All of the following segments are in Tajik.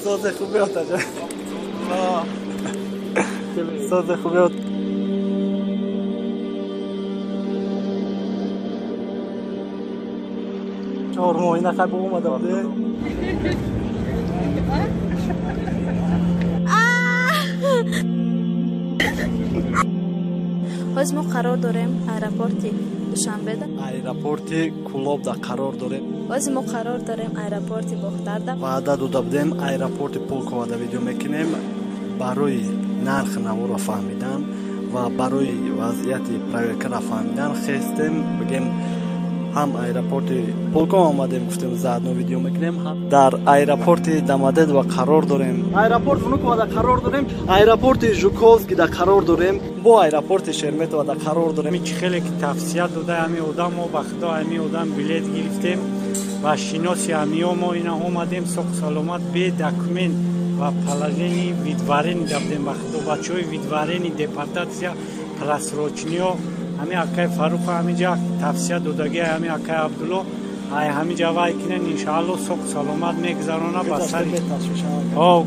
Созе хубиёт аҷа. Созе хубиёт. 4 моҳ ина хай омада буде. Ҳоз мо қарор дорем аэропорти Душанбеда. Аэропорти Кулобда қарор дорем. Ҳоз мо қарор дорем аэропорти Бохтарда. Ваъда дода будем, аэропорти Пулковада видео мекунем. Барои нарх наворо фаҳмидан ва барои вазъияти проверкара фаҳмидан хестем, бигем, ҳам аэропорти Пулково омадем, гуфтем, заодно видео мекунем. Дар аэропорти Домодедово қарор дорем, аэропорт Внуковада қарор дорем, аэропорти Жуковскийда қарор дорем, бо аэропорти Шереметьевода қарор дорем. Чи хеле ки тавсия дода ҳами одам, мо ба худо ҳами одам билет гирифтем ва шиноси ҳамиё мо ина омадем соқ саломат, бе документ ва положении выдворение да будем. Ба худо, бачаҳои выдворение, депортация, просроченный ҳо, ҳами акай Фаруха ҳамиҷа тавсия додагӣ, ҳами акай Абдулло, ай ҳамиҷа вай кинен, иншаалло, соқ саломат мегузарона. Ба сари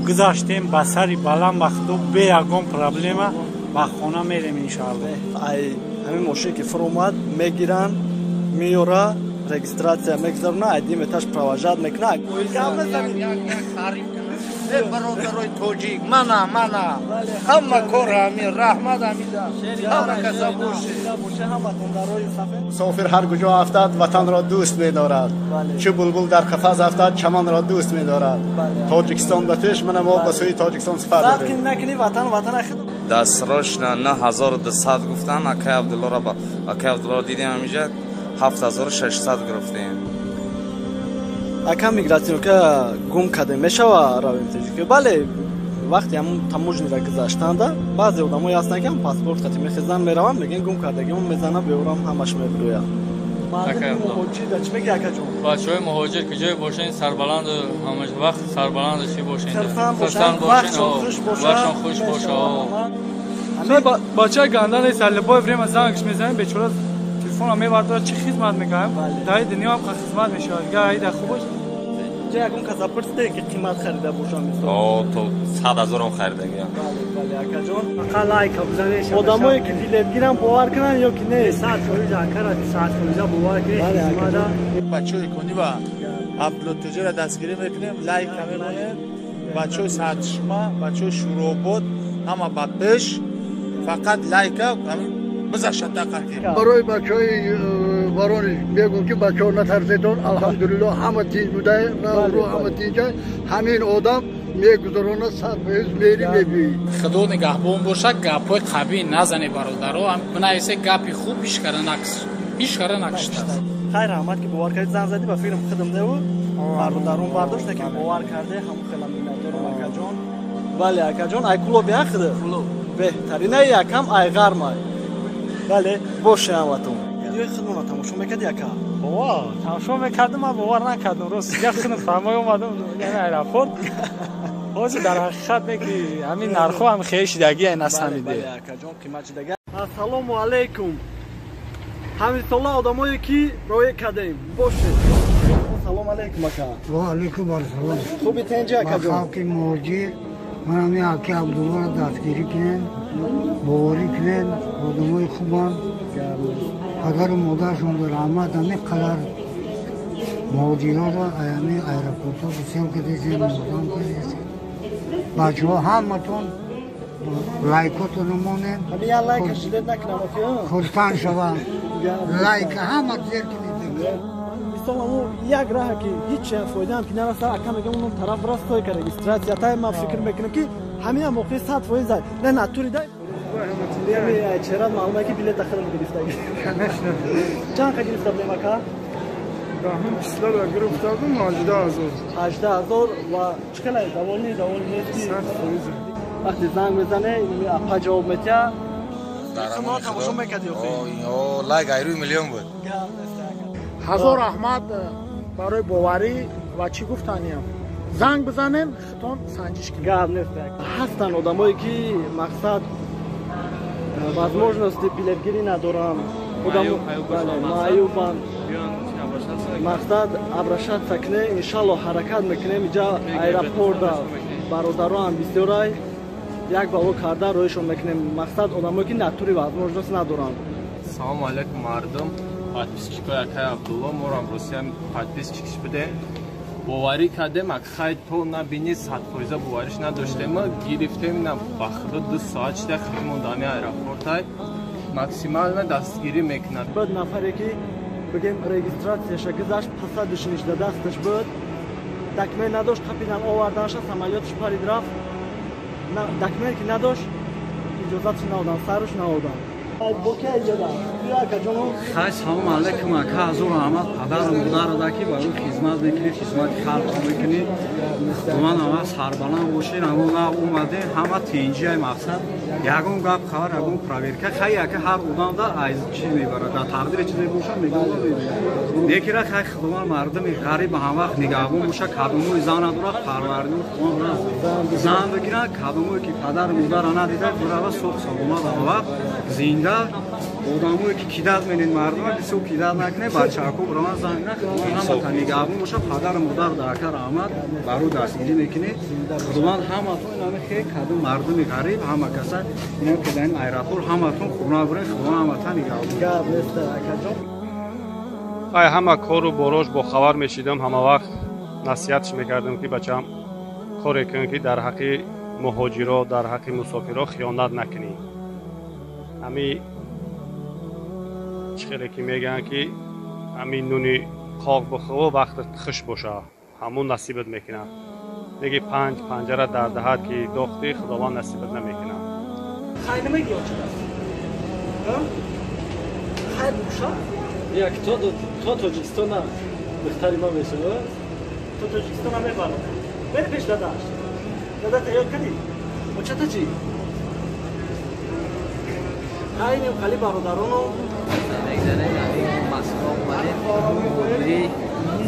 гузаштем, ба сари баланд, ба худо, бе ягон проблема ба хона мерем, иншаалло. Ай ҳамин мошине ки фуромад, мегиранд, меёра, регистрация мегузарона, ай дим этаж провожать мекуна. Бародарои тоҷик, мана, мана, ҳама кор ҳамин, раҳмат ҳамида, ҳама каса боше. Мусофир ҳар куҷо афтад, ватанро дӯст медорад. Чу булбул дар қафас афтад, чаманро дӯст медорад. Тоҷикистон ба пеш! Мана мо ба сӯи Тоҷикистон сафар дорем. Накунӣ, ватан ватан. Дастрочно 9200 гуфтан. Акай Абдуллоро, акай Абдуллоро дидем, ҳамиҷа 7600 гирифтем. Ака, миграционка гум кардем, мешава равем тоҷики? Бале, вақте ҳамун таможняра гузаштанда баъзе одамое ҳастанд, ки ҳам паспорт қати мехезанд, мераванд, мегӯянд, гум кардагион, мезана, беорам, ҳамаш мебирояд. Муҳоҷир чӣ меги, акаҷон? Бачаҳои муҳоҷир ки ҷое бошен, сарбаланду ҳамаш вақт сарбаланду чӣ бошен, вақтшон хуш боша. Бачаи ганда нест, любое время зангш мезанем, бечора телефонро мебардорад, чӣ хизмат мекунем, дар дунё ҳам хизмат мешавад, аида хуб. Ҷа ягон каса пурсиде, ки қимат харида бошам? То 100 000-ам харидагиам. Бале, акаҷон. Ақа, лайка бизанед. Одамое ки билет гиранд, бовар кунанд ё ки не? 100% акара, 100% бовар кунед. Бачаҳои Конива Абдуллотоҷиро дастгирӣ мекунем, лайка мемонем. Бачаҳои Сарчашма, бачаҳои Шӯробод, ҳама ба пеш, фақат лайка бизашата қатӣ. Барои бачаҳои Воронеж мегӯм, ки бачаҳо, натарсетон, алҳамдулилло, ҳама тинҷ буда, ҳама тинҷа. Ҳамин одам мегузаронад, 100% мери, мебиёӣ. Худо нигаҳбон бошад. Гапҳои қабӣ назане, бародаро, бинависе гапи хуб, ҳичкара накуштааст. Хайр, раҳмат, ки бовар кардӣ, занг задӣ. Ба фикрам, худам деву бародарон бардошта, ки бовар карде, ҳамон хела миннатдорам, акаҷон. Бале, акаҷон, ай Кулоб яхида беҳтаринаи якам ай ғармай. Бале, боше ҳаматон. Видеои худмонро тамошо мекарди, ака? Ова, тамошо мекардам, ман бовар накардам, рост я худам фаҳмои омадам аэропорт. Ҳозир дар ҳақиқат не, ки ҳамин нархҳо ҳам хеле шидагӣ насамиде. Акаҷон, қимат шидагӣ. Ассалому алайкум, ҳамисола одамое ки роя кардем, боше. Салом алайкум, ака. Ва алайкум ассалом. Хуби, тенҷи, акаҷон? Халқи муҳоҷир, ман ҳамин аки Абдуллоро дастгирӣ кунем, боварӣ кунем, одамои хубанд, падару модарашонро раҳмат. Ҳамин қадар муҳоҷирҳоро ҳамин аэропортҳо бисёр кардесем, ёрдам кардесем. Бачаҳо, ҳаматон лайкотонро монем, хурсанд шаванд, лайка ҳама зер кунед. Мисол, ҳамун як раҳа, ки ҳеҷ фоидаам ки нараса, ака, мегам, он тараф растой ка регистрация тай. Ман фикр мекунам, ки ҳамин ҳам охири 100% ай не натури дай. Чера маълуме, ки билета худам гирифтаги. Чанд қа гирифта будем, ака? Даҳум числоро гирифтадум, 18 000. 18 000. Ва чӣ хеле довольный, довольный нести? 100%. Вақте занг мезане, апа ҷавоб метиҳа. Тамошо мекарди? Лайк айрӯи миллион буд. Ҳазор раҳмат барои боварӣ. Ва чӣ гуфтаниям, занг бизанем, хитон санҷиш кунем. Гап нест, ҳастанд одамое, ки мақсад возможности билетгирӣ надоранд, маъюбанд. Мақсад обращаться кунем, иншалло ҳаракат мекунем. Иҷа аэропорта бародароам бисёрай, як бало карда роҳишон мекунем. Мақсад одамое ки натури возможност надоранд. Салому алайкум мардум, подписчикои акай Абдулло, морам Русия подписчикш будем. Боварӣ кардем, акхай то набини 100% бовариш надоштем, гирифтем на ба худо 2 соат шида худмон дами аэропортай максимально дастгирӣ мекунад. Буд нафаре ки бигем регистратсияша гузашт, пасадиш нишда дасташ буд, документ надошт, қапидан оварданша, самолётш парид рафт, документ ки надошт, иҷозатш наодан, саруш наодан. Хай, салом алейкум, ака, ҳазор раҳмат падару модарада ки барои хизмат мекунӣ, хизмати халқ мекунӣ. Худованд ҳама сарбаланд бошед. Ҳамо нав омадем, ҳама тинҷиай мақсад, ягон гап хабар, ягон проверка. Хай ака, ҳар одамда аз чиз мебарад, дар тақдире чизе боша мегӯяд. Некира хай, худованд мардуми ғариб ҳам вақт нигаҳбон боша, кадомои зан надорад, парвардигор худованд зан бигирад, кадомое ки падару модара надида, бирава соғ саломат ҳама вақт зинда. Одамое ки кидат менед мардума, бисёр кидат накунед, бачаҳако бираван занг накунед, ҳамата нигаҳбон боша, падару модар дар ака раҳмат барои дастгирӣ мекунед. Худованд ҳаматон инаме хе кадом мардуми ғариб ҳама каса инам ки дар ин аэропорт ҳаматон хона биред, худованд ҳамата нигаҳбон. Гап нест, акаҷон. Ай ҳама кору борош бохабар мешидам, ҳама вақт насиҳатш мекардам ки бачам коре кун ки дар ҳаққи муҳоҷиро, дар ҳаққи мусофиро хиёнат накунӣ. Ҳами чӣ хеле ки мегӯянд ки ҳамин нуни қоқ бихӯ, вақтат хуш боша, ҳамун насибат мекунад. Неги панҷ панҷара дар даҳад ки дохтӣ, худованд насибат намекунад. Хай намегӣ очадаст? Хай буша? Як то Тоҷикистона духтари ма мешавад. То Тоҷикистона мебарад. Бери пеш дадаш. Дада тайёр кардӣ? Очата чӣ? Хайнем хали бародарону мегзарем, Москва омадем,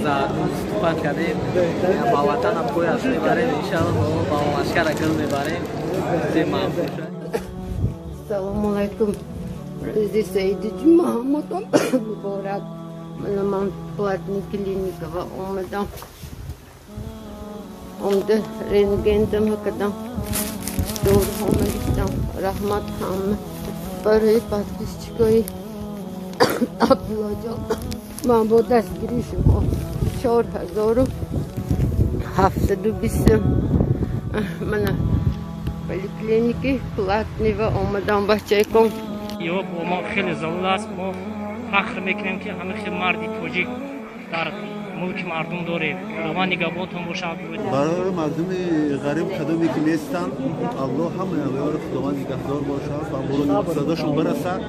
за выступать кардем, ба ватанам пояс мебарем, иншалло ба лашкара гул мебарем. Салому алайкум, рӯзи саиди ҷумъа ҳаматон муборак. Мана ман платный клиникава омадам, омда рентгендам кардам, доруҳо гирифтам. Раҳмат ҳама барои подписчикои Абдуллоҷон. Ман бо дастгирии шумо 4720 мана поликлиники платныйва омадам бачаеком. Ё бо мо хеле залул аст. Мо фахр мекунем ки ҳама хел марди тоҷик дар мулки мардум дорем. Худованд нигаҳбонтон бошад. Барои мардуми ғариб кадоме ки нестанд, Аллоҳ ҳамаи онҳоро худованд нигаҳдор бошад ва муроди мақсадашон барасад,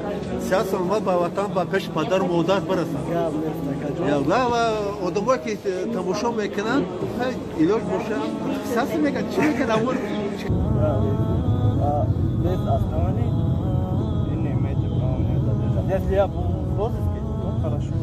сиҳат саломат ба ватан, ба пеши падару модар барасанд. Ва одамое ки тамошо мекунанд, илоҷ бошад, сас мекунанд, чӣ мекунанд? Без оснований вы не имеете права меня задержать. Если я был в розыске, то хорошо.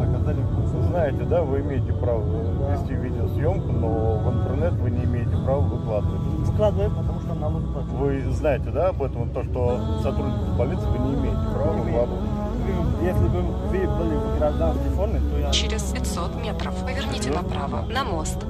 Оказали. Вы знаете, да, вы имеете право вести видеосъемку, но в интернет вы не имеете права выкладывать. Выкладываю, потому что налог плачу. Вы знаете, да, об этом, то, что сотрудники полиции вы не имеете права выкладывать. Если бы вы были в гражданской форме, то я... Через 500 метров поверните направо, на мост.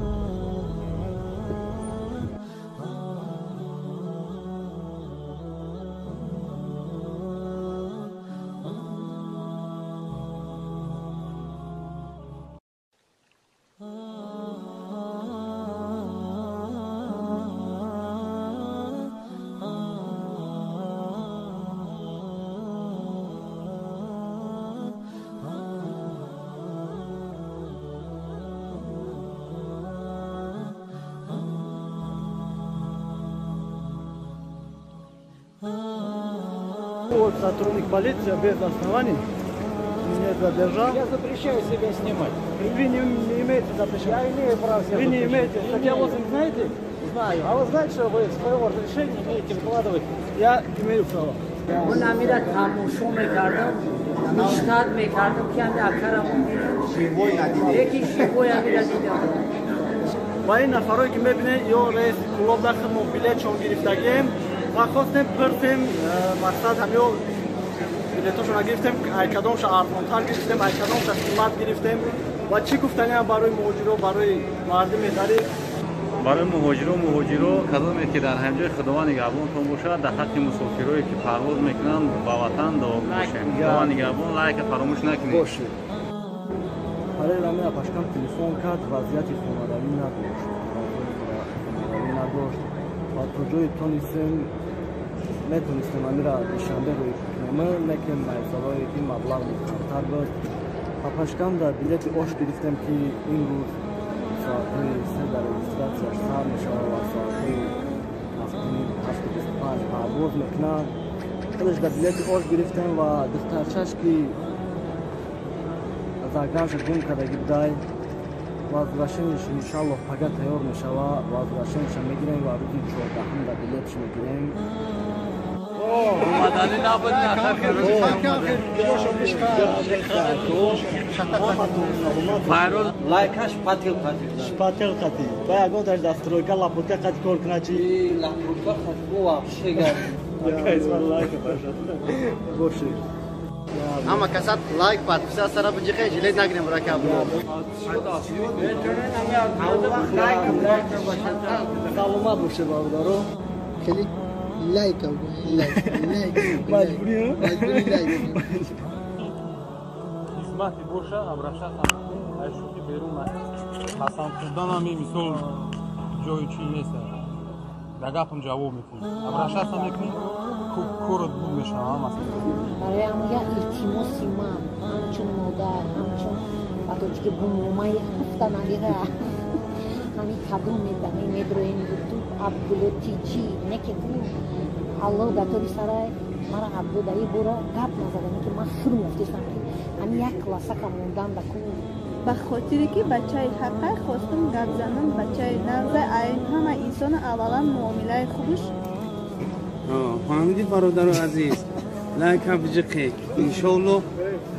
Вот сотрудник полиции без оснований меня задержал. Я запрещаю себя снимать. Вы не имеете запрещать. Я имею право себя Вы не запрещать. имеете. Статья 8 знаете? Знаю. А вы знаете, что вы своего разрешения имеете выкладывать? Я имею право. Он амира тамошо мекардам, муштад мекардам, ки ами акарам яки живой амира дидам. Ва ин нафарое ки мебинед, ё рейс клуб дахл мо билетшон гирифтагием ва хостем пурсем, мақсад ҳамё Билетошона гирифтем, ай кадомша арзонтар гирифтем, ай кадомша қимат гирифтем ва чӣ гуфтаниам барои муҳоҷиро, барои мардуми ғариб? Барои муҳоҷиро кадоме ки дар ҳамҷои Худованд нигаҳбонтон бошад, дар ҳаққи мусофирое ки парвоз мекунанд ба ватан дуогӯ бошем. Худованд нигаҳбон, лайка фаромӯш накунед. Бошед. Параллел ҳамин апашкам телефон кард, вазъияти хонаравӣ надошт. Хонаравӣ надошт ва то ҷое тонистем, метонистем амира Душанбе рӯй кунем, лекин майсалое ки маблағ камтар буд. Апашкам дар билети ош гирифтем ки имрӯз соатҳои 3 дар регистратсияш сар мешавад ва соатҳои 7:25 парвоз мекунад. Хелеш дар билети ош гирифтем ва духтарчаш ки загранша гум кардаги будай, возвращенияш иншаллоҳ пага тайёр мешавад. Возвращенияша мегирем ва рӯзи 14 дар билетш мегирем. Омадани набуд. Лайкаш патил қатил. Шпател қатил. Ба ягон таш дастройка лапутка қати кор кунад чи? Лапутка қати бо вообще гап. Лайка бошад. Бошед. Ама касат лайк подписаться сара биҷиқе жилет нагирем бурака Абдулло. Саломат бошед бародаро. Хеле лайк лайк лайк. Маҷбурӣ? Маҷбурӣ лайк. Хизмати боша обращаться аз шӯхи берун қасам хӯрдан ҳами мисол ҷои чӣ нест. Да гапам ҷавоб мекунӣ. Обращаться мекунӣ, корот буд мешава масалан. Барои ҳам як илтимоси ман ҳамчун модар, ҳамчун ба тоҷики бумомаи ҳафта навира ҳами кадом медами медроем ютуб Абдулло Тиҷи неке ку Аллоҳ дар тори сарай мара Абдулло дар бора гап назадам ки ман худм гуфтестам ки ҳами як классака мондан да ку. Ба хотире ки бачаи ҳаққай хостум гап занам, бачаи нағзай, ай ҳама инсона аввалан муомилаи хубш. Фаҳмидӣ бародару азиз, лайка биҷиқе, иншоаллоҳ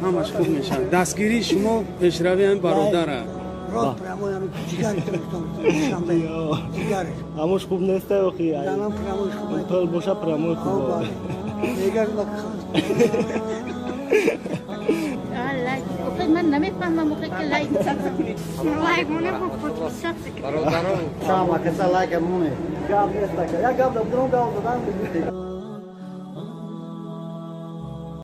ҳамаш хуб мешавад. Дастгирии шумо пешравии ҳамин бародара. Рот прямой ами ҷигар Душанбе. Ҷигар. Ҳамош хуб нест охи. Занам прямой хуб. Тол боша прямой хуб. Дигар лайк. Охи ман намефаҳмам охи ки лайк. Лайк моне бо подписаться Бародаро, шама каса лайка моне. Гап нест ака. Як гап дадам, гап задан.